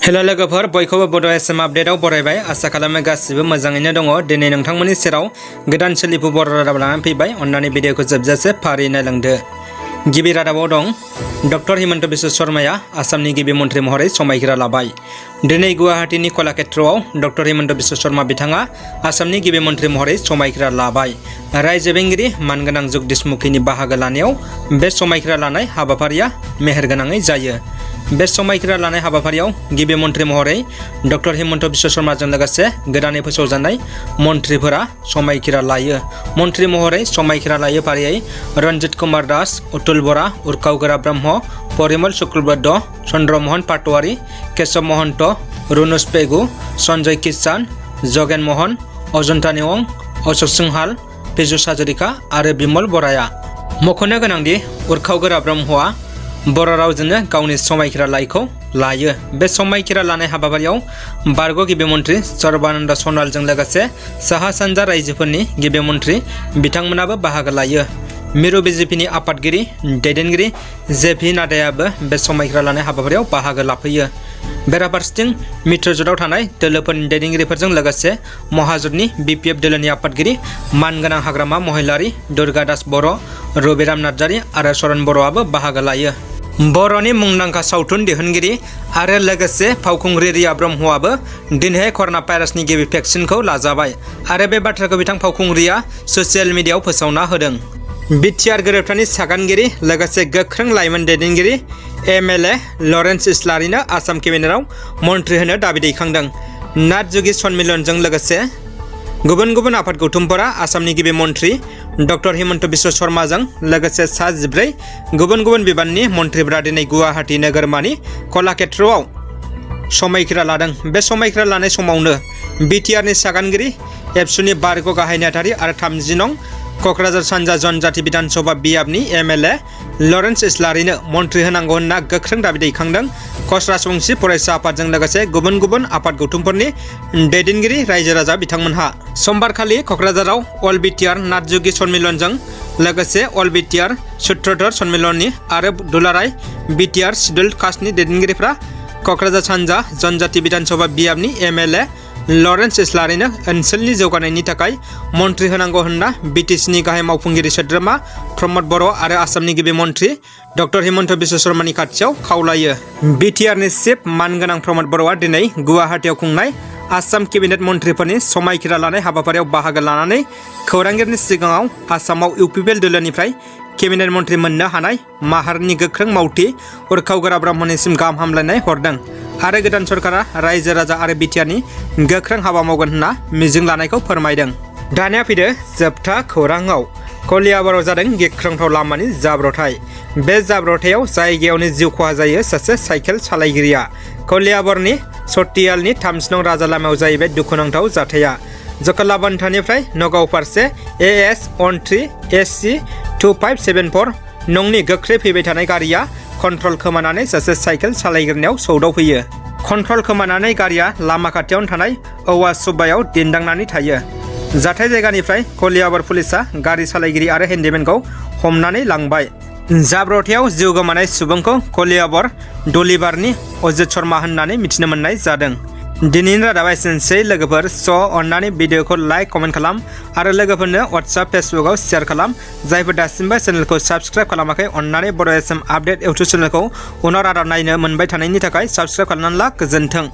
Hello लोगोफोर बयखौबो बड' एसएम आपडेटआव बरायबाय आसा खालामो गासिबो मोजाङैनो दङ। दिनै नोंथांमोननि सेराव गोदान सोलिफु बर' रादाब लानानै फैबाय। अन्नानै भिडिअखौ जोबजासे फारियै नायलांदो। गिबि रादाबाव दं डक्टर हिमन्त बिश्व शर्माया आसामनि गिबि मन्थ्रि महरै समायखिरा लाबाय। दिनै गुवाहाटीनि कलाक्षेत्रआव डक्टर हिमन्त बिश्व शर्मा बिथाङा आसामनि गिबि मन्थ्रि महरै समायखिरा लाबाय। रायजो बेंगिरि मानगोनां जगदीश मुखीनि बाहागो लानायाव बे समायखिरा लानाय हाबाफारिया मेहेरगोनाङै जायो। बे समायखिरा लानाय हाबाफारियाव गिबि मन्थ्रि महरै डक्टर हिमन्त बिश्व शर्माजों लोगोसे गोदानै फोसावजानाय मन्थ्रिफोरा समायखिरा लायो। मन्थ्रि महरै समायखिरा लायो फारियै रन्जित कुमार दास, अतुल बरा, उर्खाव गोरा ब्रह्म, परिमल शुक्लबैद्य, चन्द्रमोहन पाटवारी, केशव महन्त, रुनुस पेगु, सन्जय किसान, जगेन मोहन, अजन्ता नेवं, अशोक सिंहाल, पीयूष हाजरिका आरो बिमल बराया। मख'नो गोनांदि उर्खाव गोरा ब्रह्मआ बर' रावजोंनो गावनि समायखिरा लाइखौ लायो। बे समायखिरा लानाय हाबाफारियाव बारग' गिबि मन्थ्रि सर्बानन्द सन'वालजों लोगोसे साहा सानजा रायजोफोरनि गिबि मन्थ्रि बिथांमोनाबो बाहागो लायो। मिरु बिजेपिनि आफादगिरि दैदेनगिरि जेपि नाड्डायाबो बे समायखिरा लानाय हाबाफारियाव बाहागो लाफैयो। बेराफारसेथिं मित्रजोटआव थानाय दोलोफोरनि दैदेनगिरिफोरजों लोगोसे महाजोटनि बिपिएफ दोलोनि आफादगिरि मानगोनां हाग्रामा महिलारि दुर्गा दास बर', रबिराम नार्जारि आरो सरन बर'आबो बाहागो लायो। बर'नि मुंदांखा सावथुन दिहुनगिरि आरो लोगोसे फावखुंग्रि रिया ब्रह्मआबो दिनैहाय कर'ना भाइरासनि गिबि भेक्सिनखौ लाजाबाय आरो बे बाथ्राखौ बिथां फावखुंग्रिया ससियेल मिडियायाव फोसावना होदों। बिटिआर गोरोबथानि सागानगिरि लोगोसे गोख्रों लाइमोन दैदेनगिरि एमएलए लरेन्स इस्लारिनो आसाम केबिनेटआव मन्थ्रि होनो दाबि दैखांदों। नाथ जुगि सन्मिलनजों लोगोसे गुबुन गुबुन आफाद गौथुमफोरा आसामनि गिबि मन्थ्रि डक्टर हिमन्त बिश्व शर्माजों लोगोसे सा 14 गुबुन गुबुन बिबाननि मन्थ्रिफोरा दिनै गुवाहाटी नोगोरमानि कलाक्षेत्रआव समायखिरा लादों। बे समायखिरा लानाय समावनो बिटिआरनि सागानगिरि एबसुनि बारग' गाहाय नेहाथारि आरो 30 नं क'क्राझार सानजा जनजाति बिधानसभा बियाबनि एमएलए लरेन्स इस्लारिनो मन्थ्रि होनांगौ होनना गोख्रों दाबि दैखांदों। कच राजबंशी फरायसा आफादजों लोगोसे गुबुन गुबुन आफाद गौथुमफोरनि दैदेनगिरि रायजो राजा बिथांमोनहा समबारखालि क'क्राझाराव अल बिटिआर नाथ जुगि सन्मिलनजों लोगोसे अल बिटिआर सूत्रधर सन्मिलननि आरो दुलाराय बिटिआर शिड्युल्ड कास्टनि दैदेनगिरिफ्रा क'क्राझार सानजा जनजाति बिधानसभा बियाबनि एमएलए लरेन्स इस्लारिनो ओनसोलनि जौगानायनि थाखाय मन्थ्रि होनांगौ होनना बिटिसिनि गाहाय मावफुंगिरि सोद्रोमा प्रमद बर' आरो आसामनि गिबि मन्थ्रि डक्टर हिमन्त बिश्व शर्मानि खाथियाव खावलायो। बिटिआरनि चिफ मानगोनां प्रमद बर'आ दिनै गुवाहाटीआव खुंनाय आसाम केबिनेट मन्थ्रिफोरनि समायखिरा लानाय हाबाफारियाव बाहागो लानानै खौरांगिरिनि सिगाङाव आसामाव इउपिपिएल दोलोनिफ्राय केबिनेट मन्थ्रि मोननो हानाय माहारनि गोख्रों मावथि उर्खाव गोरा ब्रह्मनिसिम गाहाम हामलायनाय हरदों आरो गोदान सरकारा रायजो राजा आरो बिटिआरनि गोख्रों हाबा मावगोन होनना मिजिं लानायखौ फोरमायदों। दानिया फैदो जोबथा खौराङाव। कलियाबराव जादों गिख्रंथाव लामानि जाब्रथाय। बे जाब्रथायाव जायगायावनो जिउ खहा जायो सासे साइकेल सालायगिरिया। कलियाबरनि सटियालनि 30 नं राजा लामायाव जाहैबाय दुखुनांथाव जाथाया। जकालाबान्थानिफ्राय नगाव फारसे AS 13 SC 2574 नंनि गोख्रै फैबाय थानाय गारिया कन्ट्रल खोमानानै सासे साइकेल सालायगिरिनियाव सौदावफैयो। कन्ट्रल खोमानानै गारिया लामा खाथियावनो थानाय औवा सुब्बायाव दिन्दांनानै थायो। जाथाय जायगानिफ्राय कलियाबर पुलिसा गारि सालायगिरि आरो हेन्डिमेनखौ हमनानै लांबाय। जाब्रथायाव जिउ गोमानाय सुबुंखौ कलियाबर दलिबारनि अजित शर्मा होननानै मिथिनो मोननाय जादों। दिनैनि रादाबा एसेनोसै लोगोफोर। अन्नानै भिडिअखौ लाइक कमेन्ट खालाम आरो लोगोफोरनो WhatsApp फेसबुकआव शेयार खालाम। जायफोर दासिमबो चेनेलखौ साबस्क्राइब खालामाखै अन्नानै बड' एसएम आपडेट इउटुब चेनेलखौ उनाव रादाब नायनो मोनबाय थानायनि थाखाय साबस्क्राइब खालामनानै ला। गोजोन्थों।